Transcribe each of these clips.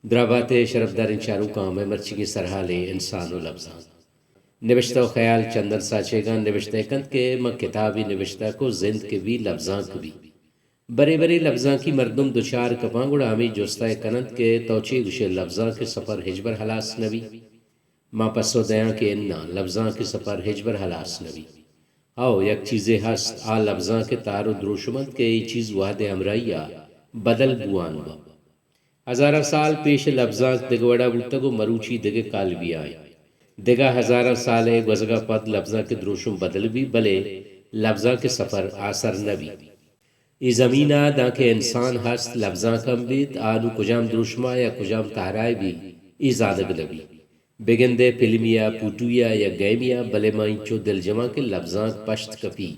درابات ءِ شرپداریں چاروکاں، مئے مرچیگیں سرحال انسان و لبزانک۔ نبشتہ و خیال چندن ساچیگاں نبشتہ کنت کہ من کتابے نبشتہ کو زند کہ بی لبزانک بی۔ برے برے لبزانکی مردم دچار کپاں گڑا ہمے جستا کننت کہ تو چے گوشے لبزانک سفر ہچبر ہلاس نہ بی؟ ما پسو دیاں کہ اناں، لبزانک سفر ہچبر ہلاس نہ بی۔ ہو، یک چیزے ہست، آ لبزانک تار و دروشم انت کہ اے چیز وہد ہمراہی ء بدل بوان با۔ ہزاراں سال پیش لبزانک دگہ وڑا بوتگ و مروچی دگہ کالبی آئیں۔ دگہ ہزاراں سال ء گوزگا پد لبزانک دروشم بدل بی، بلے لبزانک سفر آسر نہ بی۔ اے زمین ء دانکہ انسان ہست، لبزانک ہم بیت، آ نوں کجام دروشم ء یا کجام تہرا ء بی، اے زانگ نہ بی۔ بگندئے پلمے ء، پوٹوے ء یا گیمے ء، بلے ما اینچو دلجماں کہ لبزانک پشت کپی۔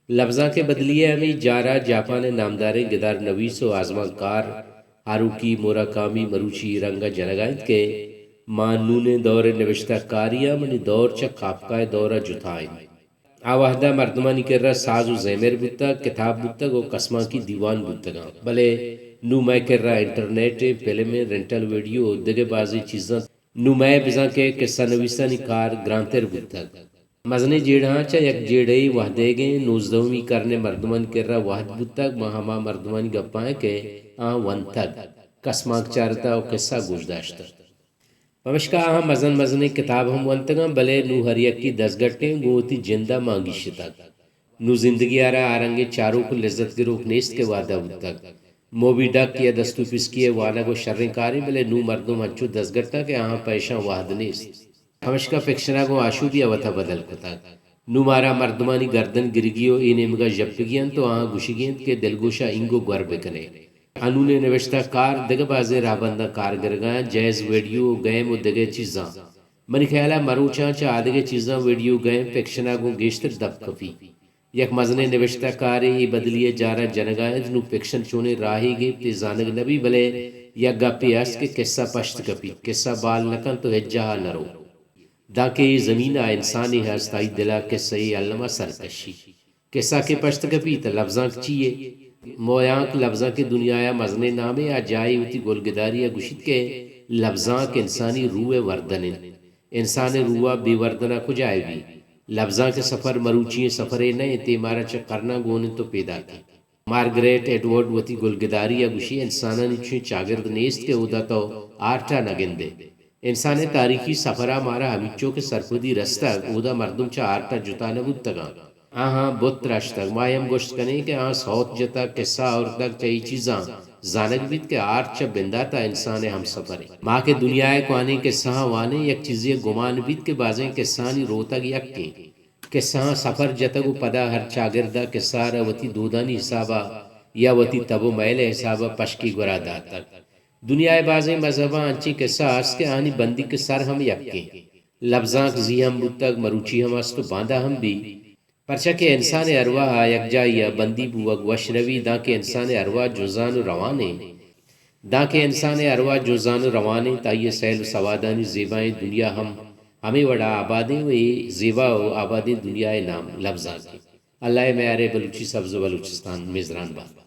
لبزانک ء بدلی ء ہمے جار ء جاپان ء نامداریں گدار نویس و آزمانکار ہاروکی موراکامی مروچی اے رنگ ء جنگ ء انت کہ ما نونیں دور ء نبشتہ کاری ء، منی دور چہ کافکا ء دور ء جتا انت۔ آ وہد ء مردمانی کرا ساز و زیمر بوتگ، کتاب بوتگ و کسمانکی دیوان بوتگاں، بلے نوں مئے کرا انٹرنیٹ ء، پلم ء، رینٹل ویڈیو و دگہ بازیں چیزاں۔ نوں مئے بزاں کہ کسہ نویسانی کار گرانتر بوتگ۔ مزنیں جیڑہاں چہ یک جیڑہے وہدیگیں نوزدہمی کرن ء مردمانی کرا وہد بوتگ، ما ہما مردمانی گپاں کہ آ ونتگ، کسمانک چارتہ و کسہ گوش داشتہ۔ پمشکا آہاں مزن مزنیں کتاب ہم ونتگاں، بلے نوں ہر یکے دزگٹیں گوں وتی جند ء مانگیشتگ۔ نوں زندگی ء را آ رنگیں چاروک و لذت گروک نیست کہ وہدا بوتگ۔ موبی ڈک یا دستوپسکی ء وانگ و شریں کارے، بلے نوں مردم انچو دزگٹاں کہ آہاں پہ اشاں وہد نیست۔ پمشکا فکشن ء گوں آشوبی ء وتا بدل کتگ۔ نوں مارا مردمانی گردن گرگی و اے نیمگا ژپگی انت و آہاں گوشگی انت کہ دلگوشا اینگو گور بکنے۔ انونیں نبشتہ کار دگہ بازیں راہبنداں کار گرگاں، جیز، ویڈیو، گیم و دگہ چیزاں۔ منی خیالا مروچاں چہ آدگہ چیزاں ویڈیو گیم فکشنا گوں گیشتر دپ کپی۔ یک مزنیں نبشتہ کارے اے بدلی ء جارا جنگا انت، نوں فکشن چونیں راہے گیپت اے زانگ نہ بی، بلے یک گپے است کہ کسہ پشت کپیت، کسہ بال نہ کنت و ہچ جاہا نہ رو۔ دانکہ اے زمین ء انسانے ہست، آئی دل ء کسہ ء الم ء سر کشی۔ کسہ کہ پشت کپیت، لبزانک چی یے؟ مویانک لبزانک دنیا ء مزنیں نامے، آ جاہے وتی گلگداری ء گوشیت کہ لبزانک انسانی روح ء وردن انت۔ انسان ء روح ء بے وردن ء کجا ء بی؟ لبزانک ء سفر مروچی ئیں سفرے نہ انت، اے مارا چہ کرناں گون انت و پیداک انت۔ مارگریٹ ایڈورڈ وتی گلگداری ء گوشی، انسانانی چوشیں چاگرد نیست کہ اودا تو آرٹ ء نہ گندئے۔ انسان ء تاریخی سفر ء مارا ہمینچو کہ سرپدی رستگ، اودا مردم چہ آرٹ ء جتا نہ بوتگاں۔ آہاں بت تراشتگ۔ ما اے ہم گوشت کنیں کہ آہاں سوت جتگ، کسہ آورتگ، چہ اے چیزاں زانگ بیت کہ آرٹ چہ بندات ء انسان ء ہمسفر انت۔ ما کہ دنیا ء کوانیں کسہاں وانیں، یک چیزے ء گمان بیت کہ بازیں کسہانی روتگ یکیں۔ کسہاں سفر جتگ و پدا ہر چاگرد ء کسہ ء را وتی دودانی حساب ء یا وتی تب و مئیل ء حساب ء پشکی گورا داتگ۔ دنیا ء بازیں مذہباں انچیں کسہ است کہ آہانی بندیک ء سر ہم یکیں۔ لبزانک زی ہم بوتگ، مروچی ہم است و باندا ہم بی۔ پرچا کہ انسان ء ارواہ ء یکجائی ء بندی بوگ وش نہ بی، دانکہ انسان ء ارواہ جنزان و روان انت۔ دانکہ انسان ء ارواہ جنزان و روان انت، آئی ء سیل و سوادانی زیبائیں دنیا ہم ہمے وڑا آبادیں و اے زیبا و آبادیں دنیا ء نام لبزانک انت۔ اللہ ء میار ء بلوچی سبز و بلوچستان میزران بات۔